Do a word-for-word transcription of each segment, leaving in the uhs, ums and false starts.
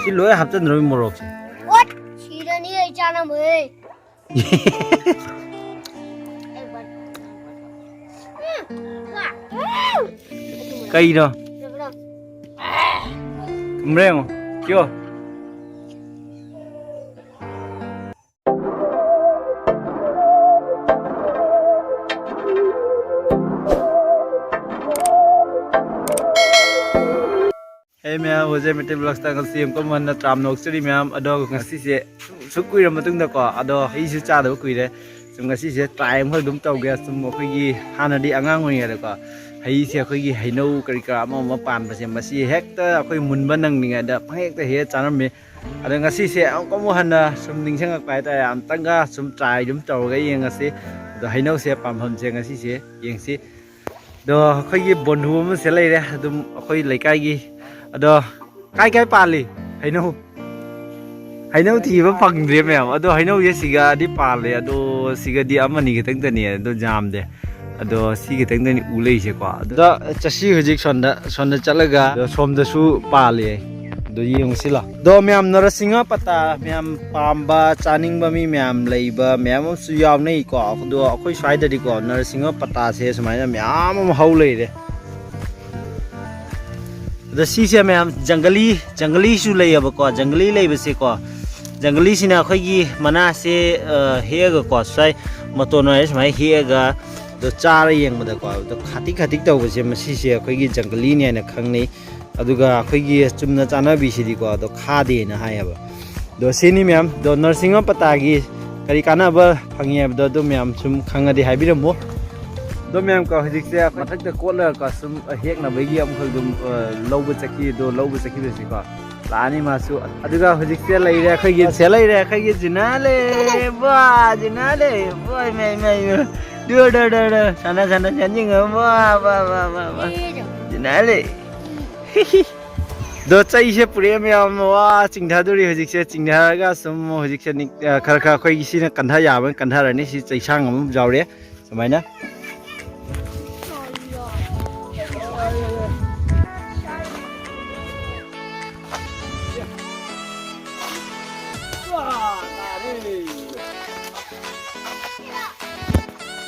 ꯁꯤ ꯂꯣꯏ ꯍꯥꯞꯆꯤꯟꯗ꯭ꯔꯣ ꯃꯣꯔꯣꯛꯁꯦ? ꯑꯣꯠ! ꯁꯤꯔꯅꯤ ꯑꯩ ꯆꯥꯅꯕ, ꯍꯦ꯫ ꯀꯩꯅꯣ? ꯊꯨꯝꯕ꯭ꯔꯥ ꯌꯦꯡꯉꯣ꯫ ꯀꯤꯌꯣ꯫ Hey ꯃꯌꯥꯝ, ꯍꯧꯖꯤꯛ ꯃꯩꯇꯩ ꯕ꯭ꯂꯣꯛꯁꯇ ꯉꯁꯤ ꯑꯃꯨꯛꯀ ꯍꯟꯅ ꯇꯔꯥꯝꯅ ꯑꯣꯛꯆꯔꯤ ꯃꯌꯥꯝ꯫ ꯑꯗꯣ ꯉꯁꯤꯁꯦ ꯁꯨꯛ ꯀꯨꯏꯔ ꯃꯇꯨꯡꯗꯀꯣ, ꯑꯗꯣ ꯍꯩꯁꯨ ꯆꯥꯗꯕ ꯀꯨꯏꯔꯦ꯫ ꯁꯨꯝ ꯉꯁꯤꯁꯦ ꯇ꯭ꯔꯥꯏ ꯑꯃꯈꯛ ꯑꯗꯨꯝ ꯇꯧꯒꯦ꯫ ꯁꯨꯝ ꯑꯩꯈꯣꯏꯒꯤ ꯍꯥꯟꯅꯗꯤ ꯑꯉꯥꯡ ꯑꯣꯏꯔꯤꯉꯩꯗꯀꯣ, ꯍꯩꯁꯦ, ꯑꯩꯈꯣꯏꯒꯤ ꯍꯩꯅꯧ ꯀꯔꯤ ꯀꯔꯥ ꯑꯃ ꯑꯃ ꯄꯥꯟꯕꯁꯦ, ꯃꯁꯤ ꯍꯦꯛꯇ ꯑꯩꯈꯣꯏ ꯃꯨꯟꯕ ꯅꯪꯂꯤꯉꯩꯗ ꯄꯪꯍꯦꯛꯇ ꯍꯦꯛ ꯆꯥꯔꯝꯃꯤ꯫ ꯑꯗꯣ ꯉꯁꯤꯁꯦ ꯑꯃꯨꯛꯀ ꯑꯃꯨꯛ ꯍꯟꯅ ꯁꯨꯝ ꯅꯤꯡꯁꯤꯡꯉꯛꯄ ꯍꯥꯏꯇꯥꯔꯦ, ꯑꯝꯇꯪꯒ ꯁꯨꯝ ꯇ꯭ꯔꯥꯏ ꯑꯗꯨꯝ ꯇꯧꯔꯒ ꯌꯦꯡꯉꯁꯤ꯫ ꯑꯗꯣ ꯍꯩꯅꯧꯁꯦ ꯄꯥꯟꯐꯝꯁꯦ ꯉꯁꯤꯁꯦ ꯌꯦꯡꯁꯤ꯫ ꯑꯗꯣ ꯑꯩꯈꯣꯏꯒꯤ ꯕꯣꯟꯙꯨ ꯑꯃꯁꯦ ꯂꯩꯔꯦ, ꯑꯗꯨꯝ ꯑꯩꯈꯣꯏ ꯂꯩꯀꯥꯏꯒꯤ꯫ ꯑꯗꯣ ꯀꯥꯏ ꯀꯥꯏ ꯄꯥꯜꯂꯤ ꯍꯩꯅꯧ? ꯍꯩꯅꯧ ꯊꯤꯕ ꯐꯪꯗ꯭ꯔꯦ ꯃꯌꯥꯝ꯫ ꯑꯗꯣ ꯍꯩꯅꯧꯁꯦ ꯁꯤꯒꯗꯤ ꯄꯥꯜꯂꯦ, ꯑꯗꯣ ꯁꯤꯒꯗꯤ ꯑꯃꯅꯤ ꯈꯛꯇꯪꯗꯅꯤ, ꯑꯗꯣ ꯌꯥꯝꯗꯦ꯫ ꯑꯗꯣ ꯁꯤ ꯈꯛꯇꯪꯗꯅꯤ ꯎ ꯂꯩꯁꯦꯀꯣ꯫ ꯑꯗꯣ ꯆꯠꯁꯤ ꯍꯧꯖꯤꯛ ꯁꯣꯝꯗ, ꯁꯣꯝꯗ ꯆꯠꯂꯒ, ꯑꯗꯣ ꯁꯣꯝꯗꯁꯨ ꯄꯥꯜꯂꯦ꯫ ꯑꯗꯣ ꯌꯦꯡꯉꯨꯁꯤ ꯂꯥꯎ꯫ ꯑꯗꯣ ꯃꯌꯥꯝ ꯅꯔꯁꯤꯡꯍ ꯄꯇꯥ ꯃꯌꯥꯝ ꯄꯥꯝꯕ, ꯆꯥꯅꯤꯡꯕ ꯃꯤ ꯃꯌꯥꯝ ꯂꯩꯕ ꯃꯌꯥꯝ ꯑꯃꯁꯨ ꯌꯥꯎꯅꯩꯀꯣ꯫ ꯑꯗꯣ ꯑꯩꯈꯣꯏ ꯁ꯭ꯋꯥꯏꯗꯗꯤꯀꯣ ꯅꯔꯁꯤꯡꯍ ꯄꯇꯥꯁꯦ ꯁꯨꯃꯥꯏꯅ ꯃꯌꯥꯝ ꯑꯃ ꯍꯧ ꯂꯩꯔꯦ꯫ ꯑꯗꯣ ꯁꯤꯁꯦ ꯃꯌꯥꯝ ꯖꯪꯒꯂꯤ, ꯖꯪꯒꯂꯤꯁꯨ ꯂꯩꯌꯦꯕꯀꯣ꯫ ꯖꯪꯒꯂꯤ ꯂꯩꯕꯁꯦꯀꯣ, ꯖꯪꯒꯂꯤꯁꯤꯅ ꯑꯩꯈꯣꯏꯒꯤ ꯃꯅꯥꯁꯦ, ꯑ, ꯍꯦꯛꯑꯒꯀꯣ, ꯁ꯭ꯋꯥꯏ ꯃꯇꯣꯟ ꯍꯥꯏꯔ ꯁꯨꯃꯥꯏꯅ ꯍꯦꯛꯑꯒ, ꯑꯗꯣ ꯆꯥꯔ ꯌꯦꯡꯕꯗꯀꯣ, ꯑꯗꯣ ꯈꯥꯇꯤꯛ ꯈꯥꯇꯤꯛ ꯇꯧꯕꯁꯦ, ꯃꯁꯤꯁꯦ ꯑꯩꯈꯣꯏꯒꯤ ꯖꯪꯒꯂꯤꯅꯤ ꯍꯥꯏꯅ ꯈꯪꯅꯩ꯫ ꯑꯗꯨꯒ ꯑꯩꯈꯣꯏꯒꯤ ꯆꯨꯝꯅ ꯆꯥꯅꯕꯤꯁꯤꯗꯤꯀꯣ, ꯑꯗꯣ ꯈꯥꯗꯦꯅ ꯍꯥꯏꯌꯦꯕ꯫ ꯑꯗꯣ ꯁꯤꯅꯤ ꯃꯌꯥꯝ, ꯑꯗꯣ ꯅꯔꯁꯤꯡꯍ ꯄꯇꯥꯒꯤ ꯀꯔꯤ ꯀꯥꯟꯅꯕ ꯐꯪꯉꯤ ꯍꯥꯏꯕꯗꯣ, ꯑꯗꯨ ꯃꯌꯥꯝ ꯁꯨꯝ ꯈꯪꯉꯗꯤ ꯍꯥꯏꯕꯤꯔꯝꯃꯣ꯫ ꯑꯗꯣ ꯃꯌꯥꯝ ꯀꯣ, ꯍꯧꯖꯤꯛꯁꯦ ꯃꯊꯛꯇ ꯀꯣꯠꯂꯒꯀꯣ, ꯁꯨꯝ ꯍꯦꯛꯅꯕꯒꯤ ꯑꯃꯈꯛ ꯑꯗꯨꯝ, ꯑ, ꯂꯧꯕ ꯆꯠꯈꯤ꯫ ꯑꯗꯣ ꯂꯧꯕ ꯆꯠꯈꯤꯕꯁꯤꯀꯣ, ꯂꯥꯛꯑꯅꯤ ꯃꯥꯁꯨ꯫ ꯑꯗꯨꯒ ꯍꯧꯖꯤꯛꯁꯦ ꯂꯩꯔꯦ ꯑꯩꯈꯣꯏꯒꯤ, ꯁꯦ ꯂꯩꯔꯦ ꯑꯩꯈꯣꯏꯒꯤ ꯖꯤꯅꯥꯂꯦ꯫ ꯕꯥ, ꯖꯤꯅꯥꯂꯦ꯫ ꯕꯥ, ꯏꯃꯥ, ꯏꯃꯥ, ꯏꯃꯥ꯫ ꯗꯣ, ꯗꯣ, ꯗꯣ, ꯗꯣ꯫ ꯁꯥꯟꯅ, ꯁꯥꯟꯅ, ꯁꯥꯟꯅ, ꯌꯦꯡꯉꯣ꯫ ꯕꯥ, ꯕꯥ, ꯕꯥ, ꯕꯥ, ꯕꯥ꯫ ꯖꯤꯅꯥꯂꯦ꯫ ꯑꯗꯣ ꯆꯩꯁꯦ ꯄꯨꯔꯛꯑꯦ ꯃꯌꯥꯝ꯫ ꯋꯥ, ꯆꯤꯡꯊꯗꯣꯔꯤ ꯍꯧꯖꯤꯛꯁꯦ꯫ ꯆꯤꯡꯊꯔꯒ ꯁꯨꯝ ꯍꯧꯖꯤꯛꯁꯦ ꯅꯤꯛ-, ꯑ, ꯈꯔ ꯈꯔ ꯑꯩꯈꯣꯏꯒꯤ ꯁꯤꯅ ꯀꯟꯊ ꯌꯥꯕ ꯀꯟꯊꯔꯅꯤ꯫ ꯁꯤ ꯆꯩꯁꯥꯡ ꯑꯃ ꯌꯥꯎꯔꯦ ꯁꯨꯃꯥꯏꯅ꯫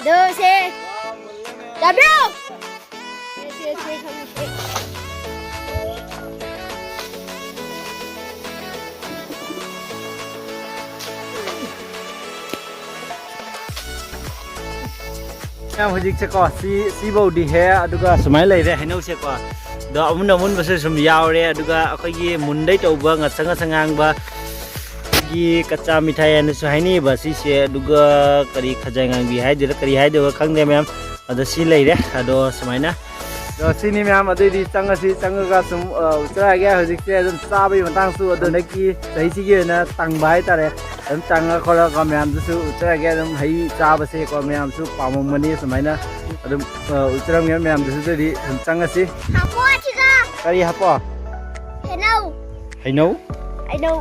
ꯑꯗꯣ ꯁꯦ꯫ ꯆꯥꯕꯤꯌꯨ! ꯁꯦ, ꯁꯦ, ꯁꯦ, ꯈꯪꯉꯦ, ꯁꯦ꯫ ꯃꯌꯥꯝ, ꯍꯧꯖꯤꯛꯁꯦꯀꯣ, ꯁꯤ, ꯁꯤꯐꯧꯗꯤ ꯍꯦ, ꯑꯗꯨꯒ ꯁꯨꯃꯥꯏꯅ ꯂꯩꯔꯦ ꯍꯩꯅꯧꯁꯦꯀꯣ꯫ ꯑꯗꯣ ꯑꯃꯨꯟ ꯑꯃꯨꯟꯕꯁꯨ ꯁꯨꯝ ꯌꯥꯎꯔꯦ, ꯑꯗꯨꯒ ꯑꯩꯈꯣꯏꯒꯤ ꯃꯨꯟꯗꯩ ꯇꯧꯕ ꯉꯁꯪ ꯉꯁꯪ ꯉꯥꯡꯕ, ꯑꯩꯈꯣꯏꯒꯤ ꯀꯆꯥ ꯃꯤꯊꯥꯏ ꯍꯥꯏꯅꯁꯨ ꯍꯥꯏꯅꯩꯕ ꯁꯤꯁꯦ, ꯑꯗꯨꯒ ꯀꯔꯤ ꯈꯖꯥꯏ ꯉꯥꯡꯕꯤ ꯍꯥꯏꯗꯣꯏꯔꯥ ꯀꯔꯤ ꯍꯥꯏꯗꯣꯏꯔꯥ ꯈꯪꯗꯦ ꯃꯌꯥꯝ꯫ ꯑꯗꯣ ꯁꯤ ꯂꯩꯔꯦ, ꯑꯗꯣ ꯁꯨꯃꯥꯏꯅ꯫ ꯑꯗꯣ ꯁꯤꯅꯤ ꯃꯌꯥꯝ, ꯑꯗꯨꯏꯗꯤ ꯆꯪꯉꯁꯤ, ꯆꯪꯉꯒ ꯁꯨꯝ, ꯑ, ꯎꯠꯆꯔꯛꯑꯒꯦ꯫ ꯍꯧꯖꯤꯛꯁꯦ ꯑꯗꯨꯝ ꯆꯥꯕꯒꯤ ꯃꯇꯥꯡꯁꯨ ꯑꯗꯣ ꯍꯟꯗꯛꯀꯤ ꯆꯍꯤꯁꯤꯒꯤ ꯑꯣꯏꯅ ꯇꯪꯕ ꯍꯥꯏꯇꯥꯔꯦ꯫ ꯑꯗꯨꯝ ꯇꯪꯉ ꯈꯣꯠꯂꯒ ꯃꯌꯥꯝꯗꯨꯁꯨ ꯎꯠꯆꯔꯛꯑꯒꯦ꯫ ꯑꯗꯨꯝ ꯍꯩ ꯆꯥꯕꯁꯦꯀꯣ ꯃꯌꯥꯝꯁꯨ ꯄꯥꯝꯃꯝꯒꯅꯤ, ꯁꯨꯃꯥꯏꯅ ꯑꯗꯨꯝ, ꯑ, ꯎꯠꯆꯔꯝꯒꯦ ꯃꯌꯥꯝꯗꯨꯁꯨ꯫ ꯑꯗꯨꯗꯤ ꯑꯗꯨꯝ ꯆꯪꯉꯁꯤ꯫ ꯍꯥꯄꯣ ꯑꯁꯤꯗ꯫ ꯀꯔꯤ ꯍꯥꯄꯣ? ꯍꯩꯅꯧ꯫ ꯍꯩꯅꯧ? ꯍꯩꯅꯧ꯫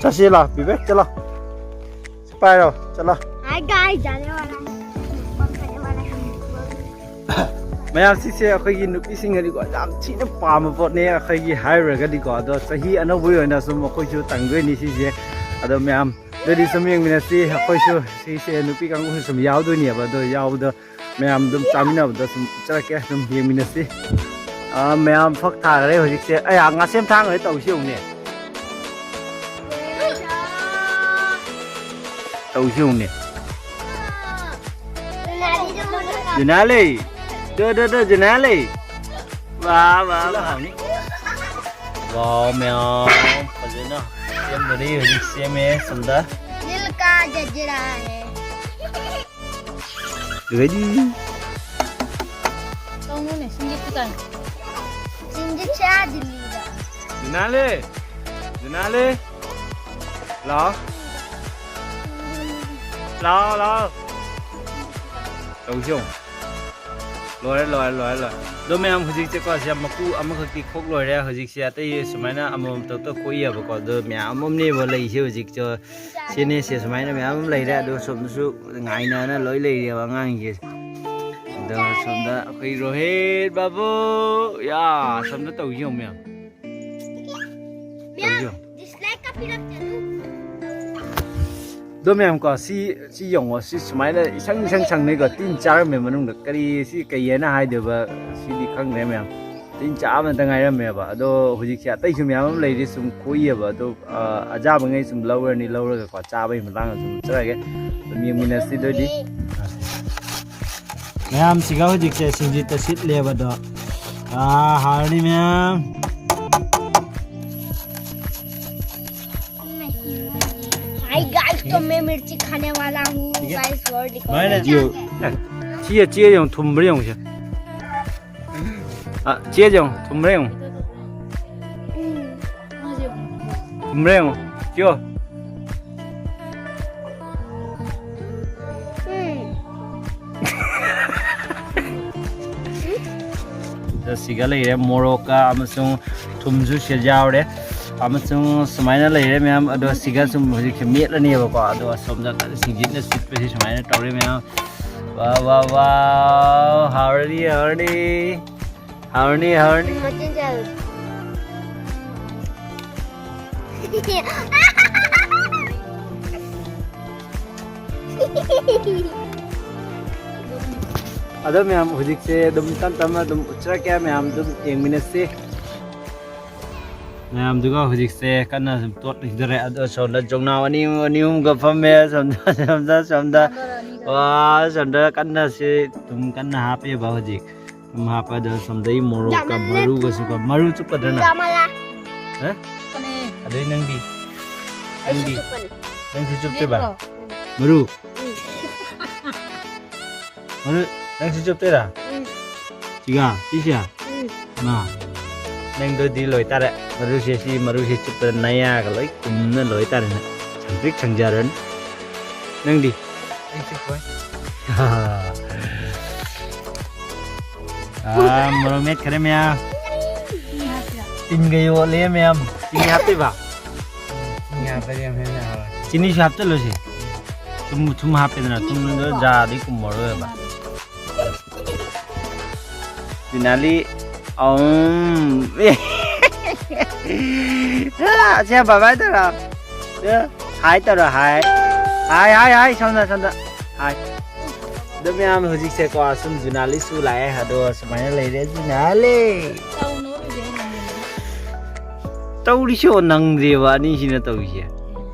ꯆꯠꯁꯤ ꯂꯥꯎ, ꯕꯤꯕꯦꯛ, ꯆꯠꯂꯣ꯫ ꯁꯤ ꯄꯥꯏꯔꯣ, ꯆꯠꯂꯣ꯫ Hi guys, ꯖꯥꯅꯦ ꯋꯥꯂꯥ ꯍꯦ꯫ ꯃꯌꯥꯝ, ꯁꯤꯁꯦ ꯑꯩꯈꯣꯏꯒꯤ ꯅꯨꯄꯤꯁꯤꯡꯅꯗꯤꯀꯣ ꯌꯥꯝ ꯊꯤꯅ ꯄꯥꯝꯕ ꯄꯣꯠꯅꯦ, ꯑꯩꯈꯣꯏꯒꯤ ꯍꯥꯏꯔꯨꯔꯒꯗꯤꯀꯣ꯫ ꯑꯗꯣ ꯆꯍꯤ ꯑꯅꯧꯕꯒꯤ ꯑꯣꯏꯅ ꯁꯨꯝ ꯑꯩꯈꯣꯏꯁꯨ ꯇꯪꯗꯣꯏꯅꯤ ꯁꯤꯁꯦ꯫ ꯑꯗꯣ ꯃꯌꯥꯝ, ꯑꯗꯨꯗꯤ ꯁꯨꯝ ꯌꯦꯡꯃꯤꯟꯅꯁꯤ꯫ ꯑꯩꯈꯣꯏꯁꯨ ꯁꯤꯁꯦ ꯅꯨꯄꯤ ꯀꯥꯡꯕꯨꯁꯨ ꯁꯨꯝ ꯌꯥꯎꯗꯣꯏꯅꯦꯕ, ꯑꯗꯣ ꯌꯥꯎꯕꯗꯣ ꯃꯌꯥꯝ ꯑꯗꯨꯝ ꯆꯥꯃꯤꯟꯅꯕꯗ ꯁꯨꯝ ꯎꯠꯆꯔꯛꯀꯦ, ꯑꯗꯨꯝ ꯌꯦꯡꯃꯤꯟꯅꯁꯤ꯫ ꯑꯥ, ꯃꯌꯥꯝ ꯐꯛ ꯊꯥꯈ꯭ꯔꯦ ꯍꯧꯖꯤꯛꯁꯦ꯫ ꯑꯩ ꯉꯥꯁꯦꯝ ꯊꯥꯡꯈ꯭ꯔꯦ, ꯇꯧꯁꯤ ꯌꯦꯡꯉꯨꯅꯦ꯫ ꯇꯧꯁꯤ ꯌꯦꯡꯉꯨꯅꯦ꯫ ꯖꯨꯅꯥꯂꯤ꯫ ꯗꯣ, ꯗꯣ, ꯗꯣ, ꯖꯨꯅꯥꯂꯤ꯫ ꯋꯥ, ꯋꯥ, ꯋꯥ꯫ ꯋꯥꯎ, ꯃꯌꯥꯝ ꯐꯖꯅ ꯁꯦꯝꯗꯣꯔꯤ, ꯍꯧꯖꯤꯛ ꯁꯦꯝꯃꯦ ꯁꯣꯝꯗ꯫ ꯗꯤꯜ ꯀꯥ ꯖꯖꯤꯔꯥ ꯍꯦ꯫ Ready? ꯀꯧꯅꯨꯅꯦ, ꯁꯤꯡꯖꯤꯠꯇꯨ ꯇꯥꯏ꯫ ꯁꯤꯡꯖꯤꯠꯁꯦ ꯑꯥ ꯗꯤꯜꯂꯤꯗ꯫ ꯖꯨꯅꯥꯂꯤ! ꯖꯨꯅꯥꯂꯤ! ꯂꯥꯛꯑꯣ꯫ ꯂꯥꯛꯑꯣ, ꯂꯥꯛꯑꯣ꯫ ꯇꯧꯁꯤ ꯌꯦꯡꯉꯨ꯫ ꯂꯣꯏꯔꯦ, ꯂꯣꯏꯔꯦ, ꯂꯣꯏꯔꯦ, ꯂꯣꯏꯔꯦ꯫ ꯑꯗꯣ ꯃꯌꯥꯝ, ꯍꯧꯖꯤꯛꯁꯦꯀꯣ, ꯁꯤ ꯃꯀꯨ ꯑꯃꯈꯛꯇꯤ ꯈꯣꯛ ꯂꯣꯏꯔꯦ꯫ ꯍꯧꯖꯤꯛꯁꯦ ꯑꯇꯩ ꯁꯨꯃꯥꯏꯅ ꯑꯃꯃꯝꯇ ꯈꯣꯛꯏꯌꯦꯕꯀꯣ꯫ ꯑꯗꯣ ꯃꯌꯥꯝ ꯑꯃꯅꯦꯕ ꯂꯩꯁꯦ ꯍꯧꯖꯤꯛꯁꯦ꯫ ꯁꯤꯅꯦ, ꯁꯤ ꯁꯨꯃꯥꯏꯅ ꯃꯌꯥꯝ ꯑꯃ ꯂꯩꯔꯦ꯫ ꯑꯗꯣ ꯁꯣꯝꯗꯁꯨ ꯉꯥꯏꯅꯅ ꯂꯣꯏ ꯂꯩꯔꯦꯕ ꯑꯉꯥꯡꯁꯤꯡꯁꯦ꯫ ꯑꯗꯣ ꯁꯣꯝꯗ ꯑꯩꯈꯣꯏ ꯔꯣꯍꯤꯠ ꯕꯥꯕꯨ, ꯌꯥ, ꯁꯣꯝꯗ ꯇꯧꯁꯤ ꯌꯦꯡꯉꯨ ꯃꯌꯥꯝ꯫ ꯇꯧꯁꯤ ꯌꯦꯡꯉꯨ꯫ Dislike ꯀ ꯄꯤꯔꯛꯇꯦ ꯑꯗꯨ꯫ ꯑꯗꯣ ꯃꯌꯥꯝ ꯀꯣ, ꯁꯤ, ꯁꯤ ꯌꯦꯡꯉꯣ, ꯁꯤ ꯁꯨꯃꯥꯏꯅ ꯏꯁꯪ ꯏꯁꯪ ꯁꯪꯅꯤꯀꯣ, ꯇꯤꯟ ꯆꯥꯔꯝꯃꯦ ꯃꯅꯨꯡꯗ꯫ ꯀꯔꯤ, ꯁꯤ ꯀꯩ ꯍꯥꯏꯅ ꯍꯥꯏꯗꯣꯏꯕ, ꯁꯤꯗꯤ ꯈꯪꯗ꯭ꯔꯦ ꯃꯌꯥꯝ꯫ ꯇꯤꯟ ꯆꯥꯕ ꯑꯃꯇ ꯉꯥꯏꯔꯝꯃꯦꯕ꯫ ꯑꯗꯣ ꯍꯧꯖꯤꯛꯁꯦ ꯑꯇꯩꯁꯨ ꯃꯌꯥꯝ ꯑꯃ ꯂꯩꯔꯤ, ꯁꯨꯝ ꯈꯣꯏꯌꯦꯕ꯫ ꯑꯗꯣ, ꯑ, ꯑꯆꯥꯕꯉꯩ ꯁꯨꯝ ꯂꯧꯔꯅꯤ, ꯂꯧꯔꯒꯀꯣ, ꯆꯥꯕꯒꯤ ꯃꯇꯥꯡꯗ ꯁꯨꯝ ꯆꯠꯆꯔꯒꯦ꯫ ꯑꯗꯨꯝ ꯌꯦꯡꯃꯤꯟꯅꯁꯤ ꯑꯗꯨꯑꯣꯏꯗꯤ꯫ ꯃꯌꯥꯝꯁꯤꯒ ꯍꯧꯖꯤꯛꯁꯦ ꯁꯤꯡꯖꯤꯠꯇ ꯁꯤꯠꯂꯦꯕ ꯑꯗꯣ꯫ ꯑꯥ, ꯍꯥꯎꯔꯅꯤ ꯃꯌꯥꯝ꯫ Hi guys, तो मैं मिर्ची खाने वाला हूँ। ठीक है। Guys, और दिखाओ। ꯃꯥꯏꯅ ꯆꯤꯌꯣ꯫ ꯆꯤꯌꯦ, ꯆꯤꯌꯦ ꯌꯦꯡꯉꯨ, ꯊꯨꯝꯕ꯭ꯔꯥ ꯌꯦꯡꯉꯨꯁꯦ꯫ ꯑ, ꯆꯤꯌꯦ ꯌꯦꯡꯉꯨ, ꯊꯨꯝꯕ꯭ꯔꯥ ꯌꯦꯡꯉꯨ꯫ ꯎꯝ꯫ ꯊꯨꯝꯕ꯭ꯔꯥ ꯌꯦꯡꯉꯨ, ꯆꯤꯌꯣ꯫ ꯎꯝ꯫ ꯑꯗ ꯁꯤꯒ ꯂꯩꯔꯦ, ꯃꯣꯔꯣꯛꯀ ꯑꯃꯁꯨꯡ ꯊꯨꯝꯁꯨ ꯁꯤꯗ ꯌꯥꯎꯔꯦ, ꯑꯃꯁꯨꯡ ꯁꯨꯃꯥꯏꯅ ꯂꯩꯔꯦ ꯃꯌꯥꯝ꯫ ꯑꯗꯣ ꯁꯤꯒ ꯁꯨꯝ ꯍꯧꯖꯤꯛꯁꯦ ꯃꯦꯠꯂꯅꯦꯕꯀꯣ꯫ ꯑꯗꯣ ꯑꯁꯣꯝꯗ ꯀꯟꯅ ꯁꯤꯡꯖꯤꯠꯅ ꯁꯤꯠꯄꯁꯤ ꯁꯨꯃꯥꯏꯅ ꯇꯧꯔꯦ ꯃꯌꯥꯝ꯫ ꯋꯥ, ꯋꯥ, ꯋꯥ, ꯍꯥꯎꯔꯅꯤ, ꯍꯥꯎꯔꯅꯤ, ꯍꯥꯎꯔꯅꯤ, ꯍꯥꯎꯔꯅꯤ꯫ ꯃꯆꯤꯟ ꯆꯥꯔꯨ꯫ ꯑꯗꯣ ꯃꯌꯥꯝ, ꯍꯧꯖꯤꯛꯁꯦ ꯑꯗꯨꯝ ꯇꯞ ꯇꯞꯅ ꯑꯗꯨꯝ ꯎꯠꯆꯔꯛꯀꯦ, ꯃꯌꯥꯝ ꯑꯗꯨꯝ ꯌꯦꯡꯃꯤꯟꯅꯁꯤ꯫ ꯃꯌꯥꯝꯗꯨꯒ ꯍꯧꯖꯤꯛꯁꯦ ꯀꯟꯅ ꯁꯨꯝ ꯇꯣꯠꯈꯤꯗꯣꯔꯦ꯫ ꯑꯗꯣ ꯁꯣꯝꯗ ꯖꯣꯡꯅꯥꯎ ꯑꯅꯤ, ꯑꯅꯤ ꯑꯍꯨꯝꯒ ꯐꯝꯃꯦ꯫ ꯁꯣꯝꯗ, ꯁꯣꯝꯗ, ꯁꯣꯝꯗ꯫ ꯋꯥ, ꯁꯣꯝꯗ ꯀꯟꯅ ꯁꯤ ꯊꯨꯝ ꯀꯟꯅ ꯍꯥꯞꯄꯦꯕ ꯍꯧꯖꯤꯛ꯫ ꯊꯨꯝ ꯍꯥꯞꯄ, ꯑꯗꯣ ꯁꯣꯝꯗ ꯃꯣꯔꯣꯛꯀ ꯌꯥꯝꯃꯜꯂꯦ ꯃꯔꯨꯒꯁꯨ ꯊꯨꯝ꯫ ꯀꯣ, ꯃꯔꯨ ꯆꯨꯞꯀꯗ꯭ꯔꯅ? ꯌꯥꯝꯃꯜꯂꯦ꯫ ꯍꯥ? ꯑꯗꯩ ꯅꯪꯗꯤ? ꯑꯩꯁꯨ ꯅꯪꯗꯤ? ꯆꯨꯞꯀꯅꯤ꯫ ꯅꯪꯁꯨ ꯆꯨꯞꯇꯣꯏꯕ? ꯃꯦꯠꯂꯣ꯫ ꯃꯔꯨ? ꯎꯝ꯫ ꯃꯔꯨ, ꯅꯪꯁꯨ ꯆꯨꯞꯇꯣꯏꯔꯥ? ꯎꯝ꯫ ꯁꯤꯒ, ꯁꯤꯁꯦ? ꯎꯝ꯫ ꯃꯥ, ꯅꯪꯗꯨꯗꯤ ꯂꯣꯏꯇꯥꯔꯦ꯫ ꯃꯔꯨꯁꯦ, ꯁꯤ ꯃꯔꯨꯁꯦ ꯆꯨꯞꯄꯗ ꯅꯌꯥꯒ ꯂꯣꯏ ꯀꯨꯝꯅ ꯂꯣꯏꯇꯥꯔꯦꯅꯦ꯫ ꯁꯪꯇ꯭ꯔꯤꯛ ꯁꯪꯖꯔꯅꯤ꯫ ꯅꯪꯗꯤ? ꯑꯩ ꯆꯨꯞꯄꯣꯏ꯫ ꯑꯥ, ꯃꯣꯔꯣꯛ ꯃꯦꯠꯈꯔꯦ ꯃꯌꯥꯝ꯫ ꯇꯤꯟꯒ ꯌꯣꯠꯂꯦ ꯃꯌꯥꯝ꯫ ꯆꯤꯅꯤ ꯍꯥꯞꯇꯣꯏꯕ? ꯆꯤꯅꯤ ꯍꯥꯞꯄꯗꯤ ꯌꯥꯝ ꯍꯦꯟꯅ ꯍꯥꯎꯔꯦ꯫ ꯆꯤꯅꯤꯁꯨ ꯍꯥꯞꯆꯜꯂꯣꯁꯦ꯫ ꯊꯨꯝ, ꯊꯨꯝ ꯍꯥꯞꯄꯦꯗꯅ, ꯊꯨꯝꯗꯣ ꯖꯥꯗꯤ ꯀꯨꯝꯃꯔꯣꯏꯕ꯫ ꯐꯤꯅꯥꯂꯤ, ꯑꯝ꯫ ꯁꯦ ꯕꯥꯏ ꯕꯥꯏ ꯇꯧꯔꯣ꯫ ꯁꯦ ꯍꯥꯏ ꯇꯧꯔꯣ, ꯍꯥꯏ꯫ ꯍꯥꯏ, ꯍꯥꯏ, ꯍꯥꯏ, ꯁꯣꯝꯗ, ꯁꯣꯝꯗ꯫ ꯍꯥꯏ꯫ ꯑꯗꯣ ꯃꯌꯥꯝ, ꯍꯧꯖꯤꯛꯁꯦꯀꯣ, ꯁꯨꯝ ꯖꯨꯅꯥꯂꯤꯁꯨ ꯂꯥꯛꯑꯦ꯫ ꯑꯗꯣ ꯁꯨꯃꯥꯏꯅ ꯂꯩꯔꯦ ꯖꯨꯅꯥꯂꯤ꯫ ꯇꯧꯅꯨ, ꯍꯧꯖꯤꯛ ꯑꯩ ꯅꯪꯒꯤ꯫ ꯇꯧꯔꯤꯁꯤ ꯅꯪꯗꯦꯕ, ꯑꯅꯤꯁꯤꯅ ꯇꯧꯔꯤꯁꯦ꯫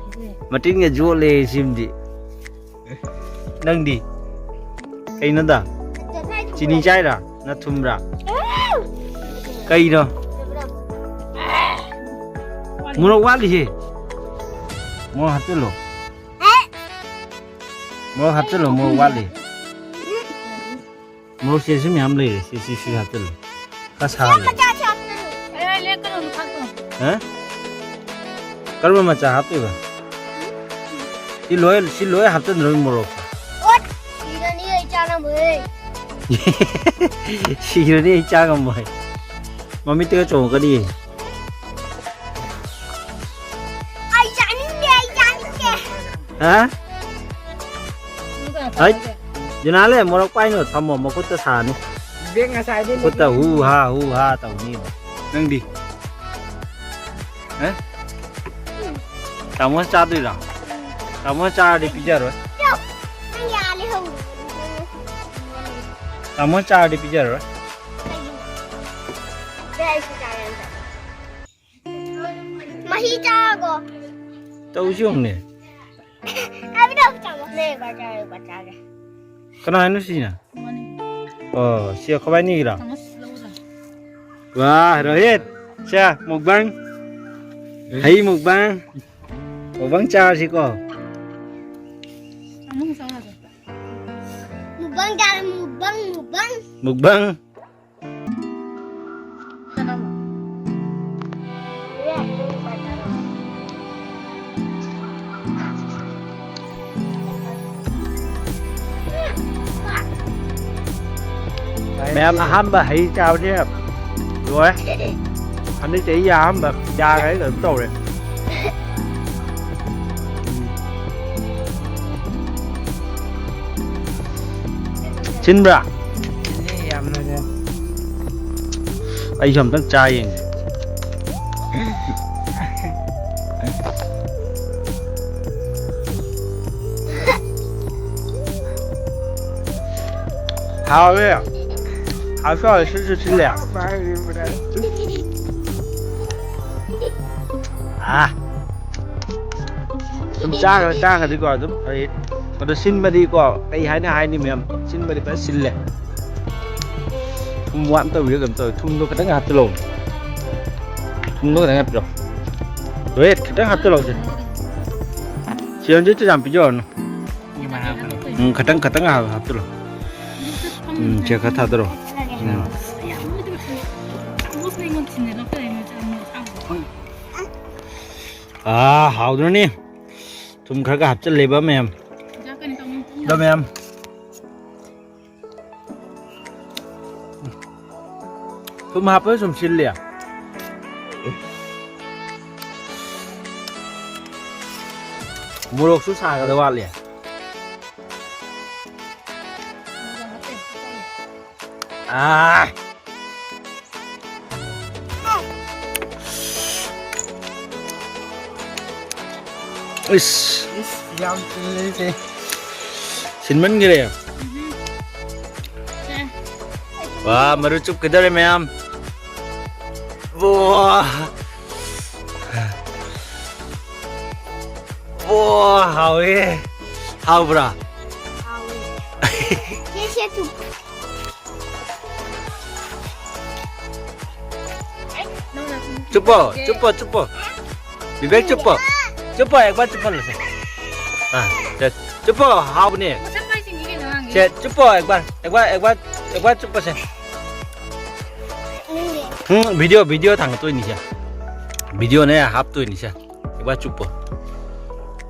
ꯃꯇꯤꯟꯒ ꯌꯣꯠꯂꯦ ꯁꯤꯃꯗꯤ꯫ ꯅꯪꯗꯤ? ꯀꯩꯅꯣꯗ? ꯆꯤꯅꯤ ꯆꯥꯏꯔꯥ? ꯅꯊꯨꯝꯕ꯭ꯔꯥ? ꯀꯩꯅꯣ? ꯃꯣꯔꯣꯛ ꯋꯥꯠꯂꯤꯁꯦ꯫ ꯃꯣꯔꯣꯛ ꯍꯥꯞꯆꯤꯜꯂꯣ꯫ ꯃꯣꯔꯣꯛ ꯍꯥꯞꯆꯤꯜꯂꯣ, ꯃꯣꯔꯣꯛ ꯋꯥꯠꯂꯤ꯫ ꯃꯣꯔꯣꯛꯁꯦꯁꯨ ꯃꯌꯥꯝ ꯂꯩꯔꯦ꯫ ꯁꯤ, ꯁꯤ, ꯁꯤ ꯍꯥꯞꯆꯤꯜꯂꯣ꯫ ꯈꯔ ꯁꯥꯍꯜꯂꯣ꯫ ꯃꯆꯥꯁꯦ ꯍꯥꯞꯆꯤꯜꯂꯨ꯫ ꯑꯦ, ꯂꯦꯛꯀꯅꯨ, ꯂꯨꯈꯥꯛꯇꯣ꯫ ꯍꯥ? ꯀꯔꯝꯕ ꯃꯆꯥ ꯍꯥꯞꯇꯣꯏꯕ? ꯁꯤ ꯂꯣꯏ, ꯁꯤ ꯂꯣꯏ ꯍꯥꯞꯆꯤꯟꯗ꯭ꯔꯣ ꯃꯣꯔꯣꯛꯁꯦ? ꯑꯣꯠ! ꯁꯤꯔꯅꯤ ꯑꯩ ꯆꯥ ꯉꯝꯃꯣꯏ꯫ ꯁꯤꯔꯅꯤ ꯑꯩ ꯆꯥ ꯉꯝꯃꯣꯏ꯫ ꯃꯃꯤꯠꯇꯒ ꯆꯣꯡꯉꯛꯀꯅꯤ꯫ ꯑꯩ ꯆꯥꯅꯤꯡꯗꯦ, ꯑꯩ ꯆꯥꯅꯤꯡꯗꯦ꯫ ꯍꯥ? ꯍꯩꯠ, ꯖꯨꯅꯥꯂꯦ, ꯃꯣꯔꯣꯛ ꯄꯥꯏꯅꯨ, ꯊꯝꯃꯣ, ꯃꯈꯨꯠꯇ ꯁꯥꯅꯤ꯫ ꯕꯦꯛ ꯉꯁꯥꯏꯗꯤ ꯃꯈꯨꯠꯇ ꯍꯨ ꯍꯥ, ꯍꯨ ꯍꯥ ꯇꯧꯅꯤꯕ꯫ ꯅꯪꯗꯤ? ꯍꯥ? ꯇꯥꯃꯣ ꯆꯥꯗꯣꯏꯔꯣ? ꯇꯥꯃꯣ ꯆꯥꯔꯗꯤ ꯄꯤꯖꯔꯣꯏ꯫ ꯅꯪ ꯌꯥ ꯂꯩꯍꯧꯔꯣ꯫ ꯇꯥꯃꯣ ꯆꯥꯔꯗꯤ ꯄꯤꯖꯔꯣꯏ꯫ ꯀꯩꯒꯤꯅꯣ? ꯃꯍꯤ ꯆꯥꯔꯒꯣ꯫ ꯇꯧꯁꯤ ꯌꯦꯡꯉꯨꯅꯦ꯫ ꯍꯥꯏꯕꯗꯤ ꯆꯥꯔꯒꯣ꯫ ꯅꯦ, ꯕꯖꯥꯔ, ꯕꯖꯥꯔ꯫ ꯀꯅꯥ ꯍꯥꯏꯅꯣ ꯁꯤꯅ? ꯑꯣ, ꯁꯤ ꯑꯩꯈꯣꯏ ꯕꯥꯏꯅꯤꯒꯤꯔꯣ? ꯋꯥ, ꯔꯣꯍꯤꯠ, ꯁꯦ, ꯃꯨꯛꯕꯥꯡ꯫ ꯍꯩ ꯃꯨꯛꯕꯥꯡ꯫ ꯃꯨꯛꯕꯥꯡ ꯆꯥꯔꯁꯤꯀꯣ꯫ ꯃꯨꯛꯕꯥꯡ ꯆꯥꯔꯦ, ꯃꯨꯛꯕꯥꯡ, ꯃꯨꯛꯕꯥꯡ꯫ ꯃꯨꯛꯕꯥꯡ꯫ ꯃꯌꯥꯝ ꯑꯍꯥꯟꯕ ꯍꯩ ꯆꯥꯕꯁꯦ ꯂꯣꯏꯔꯦ꯫ ꯍꯟꯗꯛ ꯆꯍꯤ ꯑꯍꯥꯟꯕ ꯌꯥꯒ ꯀꯩꯅꯣ ꯇꯧꯔꯦ꯫ ꯁꯤꯟꯕ꯭ꯔꯥ? ꯁꯤꯟꯂꯦ ꯌꯥꯝꯅ꯫ ꯑꯩꯁꯨ ꯑꯝꯇꯪ ꯆꯥ ꯌꯦꯡꯒꯦ꯫ ꯍꯥꯎꯋꯦ꯫ ꯍꯥꯎꯁꯨ ꯍꯥꯎꯋꯦ, ꯁꯤꯟꯁꯨ ꯁꯤꯜꯂꯦ꯫ ꯑꯥ꯫ ꯁꯨꯝ ꯆꯥꯈ꯭ꯔ ꯆꯥꯈ꯭ꯔꯗꯤꯀꯣ ꯑꯗꯨꯝ ꯐꯩ꯫ ꯑꯗꯣ ꯁꯤꯟꯕꯗꯤꯀꯣ ꯀꯩ ꯍꯥꯏꯅ ꯍꯥꯏꯅꯤ ꯃꯌꯥꯝ? ꯁꯤꯟꯕꯗꯤ ꯐꯖꯅ ꯁꯤꯜꯂꯦ꯫ ꯊꯨꯝ ꯋꯥꯠ ꯇꯧꯔꯤꯔ ꯀꯩꯅꯣ ꯇꯧꯋꯦ꯫ ꯊꯨꯝꯗꯣ ꯈꯤꯇꯪ ꯍꯥꯞꯆꯤꯜꯂꯣ꯫ ꯊꯨꯝꯗꯣ ꯈꯤꯇꯪ ꯍꯥꯞꯆꯤꯜꯂꯣ꯫ ꯔꯣꯍꯤꯠ, ꯈꯤꯇꯪ ꯍꯥꯞꯆꯤꯜꯂꯣ ꯁꯦ꯫ ꯆꯤꯔꯟꯖꯤꯠꯇꯨ ꯌꯥꯝ ꯄꯤꯖꯔꯨꯅꯨ꯫ ꯎꯝ, ꯈꯤꯇꯪ, ꯈꯤꯇꯪ ꯍꯥꯞ-, ꯍꯥꯞꯆꯤꯜꯂꯣ꯫ ꯎꯝ, ꯁꯦ ꯈꯔ ꯊꯥꯗꯔꯣ꯫ ꯎꯝ꯫ ꯑꯥ, ꯍꯥꯎꯗ꯭ꯔꯣꯅꯤ? ꯊꯨꯝ ꯈꯔꯒ ꯍꯥꯞꯆꯤꯜꯂꯦꯕ ꯃꯌꯥꯝ꯫ ꯑꯗꯣ ꯃꯌꯥꯝ꯫ ꯊꯨꯝ ꯍꯥꯞꯄꯗ ꯁꯨꯝ ꯁꯤꯜꯂꯦ꯫ ꯃꯣꯔꯣꯛꯁꯨ ꯁꯥꯒꯗ ꯋꯥꯠꯂꯤ꯫ ꯑꯥ꯫ ꯏꯁ꯫ ꯏꯁ, ꯌꯥꯝ ꯆꯤꯜꯂꯦꯁꯦ꯫ ꯁꯤꯟꯃꯟꯈ꯭ꯔꯦ꯫ ꯎꯝ꯫ ꯁꯦ꯫ ꯋꯥ, ꯃꯔꯨ ꯆꯨꯞꯀꯗꯧꯔꯦ ꯃꯌꯥꯝ꯫ ꯋꯥ꯫ ꯋꯥ, ꯍꯥꯎꯋꯦ꯫ ꯍꯥꯎꯕ꯭ꯔꯥ? ꯍꯥꯎꯋꯦ꯫ ꯁꯦ, ꯁꯦ, ꯆꯨꯞ꯫ चुप हो, चुप हो, चुप हो। विवेक, चुप हो। चुप हो, एक बार चुप हो लो से। हाँ, चल, चुप हो, हाँ, अपने। से, चुप हो, एक बार, एक बार, एक बार, एक बार चुप हो से। हम्म, video, video थांगा तो नहीं से। Video ने हाफ तो नहीं से। एक बार चुप हो।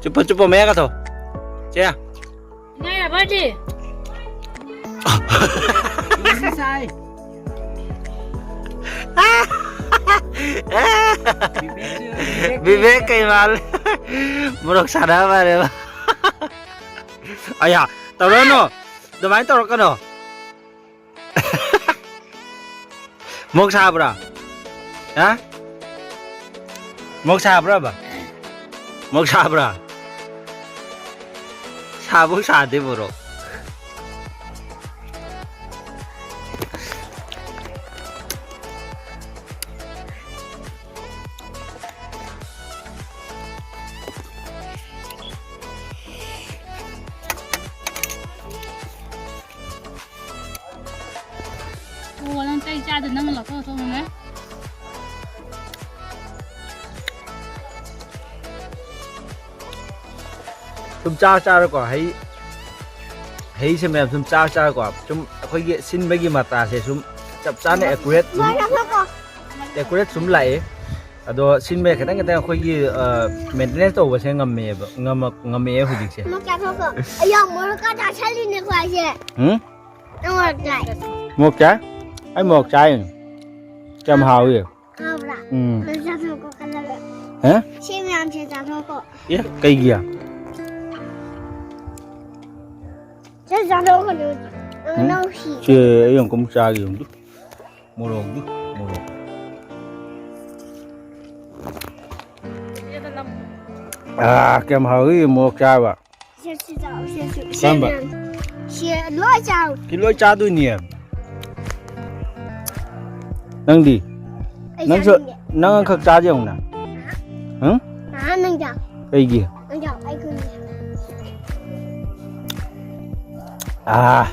चुप हो, चुप हो, मैं क्या तो। क्या? ꯅꯪ ꯕꯥꯔꯗꯦ꯫ ꯉꯁꯤ ꯁꯥꯏ꯫ ꯕꯤꯕꯦꯛ ꯀꯩ ꯃꯥꯜꯂꯦ? ꯃꯣꯔꯣꯛ ꯁꯥꯟꯅꯕ ꯃꯥꯜꯂꯦꯕ꯫ ꯑꯌꯥ, ꯇꯧꯔꯛꯀꯅꯣ꯫ ꯑꯗꯨꯃꯥꯏꯅ ꯇꯧꯔꯛꯀꯅꯣ꯫ ꯃꯣꯛ ꯁꯥꯕ꯭ꯔꯥ? ꯍꯥ? ꯃꯣꯛ ꯁꯥꯕ꯭ꯔꯕ? ꯃꯣꯛ ꯁꯥꯕ꯭ꯔꯥ? ꯁꯥꯕꯨ ꯁꯥꯗꯦ ꯃꯣꯔꯣꯛ꯫ ꯑꯗꯨ ꯅꯪꯅ ꯂꯧꯊꯣꯛ ꯂꯧꯊꯣꯛꯅꯅꯦ꯫ ꯁꯨꯝ ꯆꯥ ꯆꯥꯔꯀꯣ, ꯍꯩ, ꯍꯩꯁꯦ ꯃꯌꯥꯝ ꯁꯨꯝ ꯆꯥ ꯆꯥꯔꯀꯣ, ꯁꯨꯝ ꯑꯩꯈꯣꯏꯒꯤ ꯁꯤꯟꯕꯒꯤ ꯃꯇꯥꯁꯦ ꯁꯨꯝ ꯆꯞ ꯆꯥꯅ accurate ꯁꯨꯝ, ꯃꯣꯏ ꯂꯧꯊꯣꯛꯀꯣ꯫ Accurate ꯁꯨꯝ ꯂꯥꯛꯑꯦ꯫ ꯑꯗꯣ ꯁꯤꯟꯕ ꯈꯤꯇꯪ ꯈꯤꯇꯪ ꯑꯩꯈꯣꯏꯒꯤ, ꯑ, maintenance ꯇꯧꯕꯁꯦ ꯉꯝꯃꯦꯕ, ꯉꯝꯃꯛ-, ꯉꯝꯃꯛꯑꯦ ꯍꯧꯖꯤꯛꯁꯦ꯫ ꯃꯣꯔꯣꯛ ꯆꯥꯊꯣꯛꯈꯣ꯫ ꯑꯩ ꯌꯥꯝ ꯃꯣꯔꯣꯛꯀ ꯆꯥꯁꯜꯂꯤꯅꯦꯀꯣ ꯑꯩꯁꯦ꯫ ꯍꯨꯝ? ꯅꯪ ꯃꯣꯔꯣꯛ ꯆꯥꯏ꯫ ꯃꯣꯔꯣꯛ ꯆꯥꯏ? ꯑꯩ ꯃꯣꯔꯣꯛ ꯆꯥꯏ꯫ ꯀꯌꯥꯝ ꯍꯥꯎꯏ? ꯍꯥꯎꯕ꯭ꯔꯥ? ꯎꯝ꯫ ꯅꯪ ꯆꯥꯊꯣꯛꯀꯣ ꯈꯜꯂꯒ꯫ ꯍꯥ? ꯁꯤ ꯃꯌꯥꯝꯁꯦ ꯆꯥꯊꯣꯛꯀꯣ꯫ ꯑꯦ, ꯀꯩꯒꯤ? ꯁꯤ ꯆꯥꯊꯣꯛꯀꯅꯨ꯫ ꯅꯪ ꯎꯝ? ꯅꯪ ꯁꯤ꯫ ꯁꯦ, ꯑꯩ ꯑꯃꯨꯛ ꯆꯥꯒꯦ ꯌꯦꯡꯉꯨ꯫ ꯃꯣꯔꯣꯛꯇꯨ, ꯃꯣꯔꯣꯛ꯫ ꯑꯥ, ꯀꯌꯥꯝ ꯍꯥꯎꯏ ꯃꯣꯔꯣꯛ ꯆꯥꯕ꯫ ꯁꯦ, ꯁꯤ ꯆꯥꯎ, ꯁꯦ, ꯁꯤ, ꯁꯤ ꯀꯔꯝꯕ? ꯃꯌꯥꯝ꯫ ꯁꯤ ꯂꯣꯏ ꯆꯥꯎ꯫ ꯁꯤ ꯂꯣꯏ ꯆꯥꯗꯣꯏꯅꯤ꯫ ꯅꯪꯗꯤ? ꯑꯩ ꯅꯪꯁꯨ, ꯆꯥꯅꯤꯡꯗꯦ꯫ ꯅꯪ ꯑꯃꯈꯛ ꯆꯥꯁꯦ ꯌꯦꯡꯉꯨꯅ꯫ ꯍꯪ? ꯑꯥ, ꯅꯪ ꯆꯥꯎ꯫ ꯀꯩꯒꯤ? ꯅꯪ ꯆꯥꯎ, ꯑꯩ ꯈꯪꯗꯦ꯫ ꯑꯥ,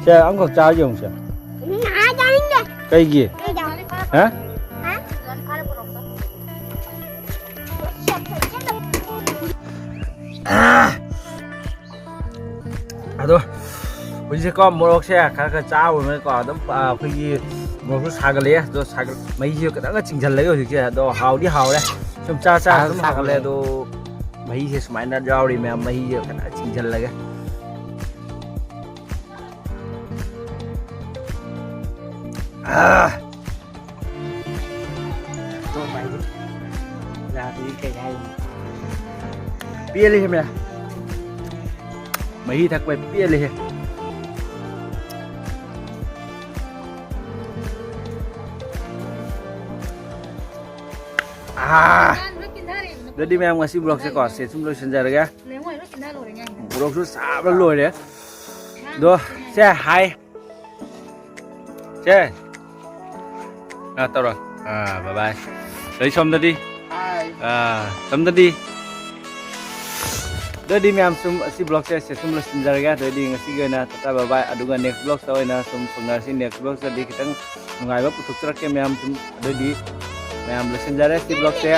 ꯁꯦ, ꯑꯃꯈꯛ ꯆꯥꯔ ꯌꯦꯡꯉꯨꯁꯦ꯫ ꯎꯝ, ꯑꯥ, ꯆꯥꯅꯤꯡꯗꯦ꯫ ꯀꯩꯒꯤ? ꯑꯩ ꯆꯥꯎ꯫ ꯍꯥ? ꯍꯥ? ꯑꯥ꯫ ꯑꯗꯣ ꯍꯧꯖꯤꯛꯁꯦꯀꯣ, ꯃꯣꯔꯣꯛꯁꯦ ꯈꯔ ꯈꯔ ꯆꯥꯕꯅꯤꯅꯀꯣ, ꯑꯗꯨꯝ, ꯑ, ꯑꯩꯈꯣꯏꯒꯤ ꯃꯣꯔꯣꯛꯁꯨ ꯁꯥꯒꯠꯂꯛꯑꯦ꯫ ꯑꯗꯣ ꯁꯥꯒꯠ-, ꯃꯍꯤꯁꯦ ꯈꯤꯇꯪꯒ ꯆꯤꯡꯁꯤꯜꯂꯒꯦ ꯍꯧꯖꯤꯛꯁꯦ꯫ ꯑꯗꯣ ꯍꯥꯎꯗꯤ ꯍꯥꯎꯔꯦ꯫ ꯁꯨꯝ ꯆꯥ ꯆꯥ ꯁꯥꯒꯠ-, ꯑꯗꯨꯝ ꯁꯥꯒꯠꯂꯦ꯫ ꯁꯥꯒꯠꯂꯦ꯫ ꯑꯗꯣ ꯃꯍꯤꯁꯦ ꯁꯨꯃꯥꯏꯅ ꯌꯥꯎꯔꯤ ꯃꯌꯥꯝ, ꯃꯍꯤꯁꯦ ꯈꯤꯇꯪ ꯆꯤꯡꯁꯤꯜꯂꯒꯦ꯫ ꯑꯥ! ꯄꯦꯜꯂꯦꯍꯦ ꯃꯌꯥ꯫ ꯃꯍꯤ ꯊꯛꯄ ꯄꯦꯜꯂꯦꯍꯦ꯫ ꯑꯥ! ꯑꯗꯨꯗꯤ ꯃꯌꯥꯝ, ꯉꯁꯤ vlogꯁꯦꯀꯣ, ꯁꯦ ꯁꯨꯝ ꯂꯣꯏꯁꯤꯟꯖꯔꯒꯦ꯫ Vlogꯁꯨ ꯁꯥꯕ ꯂꯣꯏꯔꯦ꯫ ꯑꯗꯣ ꯁꯦ, hi꯫ ꯁꯦ꯫ ꯑꯥ, ꯇꯧꯔꯣ꯫ ꯑꯥ, bye bye꯫ ꯑꯗꯩ ꯁꯣꯝꯗꯗꯤ? Hi꯫ ꯑꯥ, ꯁꯣꯝꯗꯗꯤ? ꯑꯗꯨꯗꯤ ꯃꯌꯥꯝ ꯁꯨꯝ ꯑꯁꯤ vlogꯁꯦ ꯁꯦ ꯁꯨꯝ ꯂꯣꯏꯁꯤꯟꯖꯔꯒꯦ꯫ ꯑꯗꯨꯗꯤ ꯉꯁꯤꯒꯤ ꯑꯣꯏꯅ ꯇꯥꯇꯥ bye bye꯫ ꯑꯗꯨꯒ next vlogꯇ ꯑꯣꯏꯅ ꯁꯨꯝ ꯊꯨꯡꯅꯔꯁꯤ꯫ Next vlogꯇꯗꯤ ꯈꯤꯇꯪ ꯅꯨꯡꯉꯥꯏꯕ ꯄꯨꯊꯣꯛꯆꯔꯛꯀꯦ ꯃꯌꯥꯝ ꯁꯨꯝ꯫ ꯑꯗꯨꯑꯣꯏꯗꯤ ꯃꯌꯥꯝ ꯂꯣꯏꯁꯤꯟꯖꯔꯦ ꯁꯤ vlogꯁꯦ꯫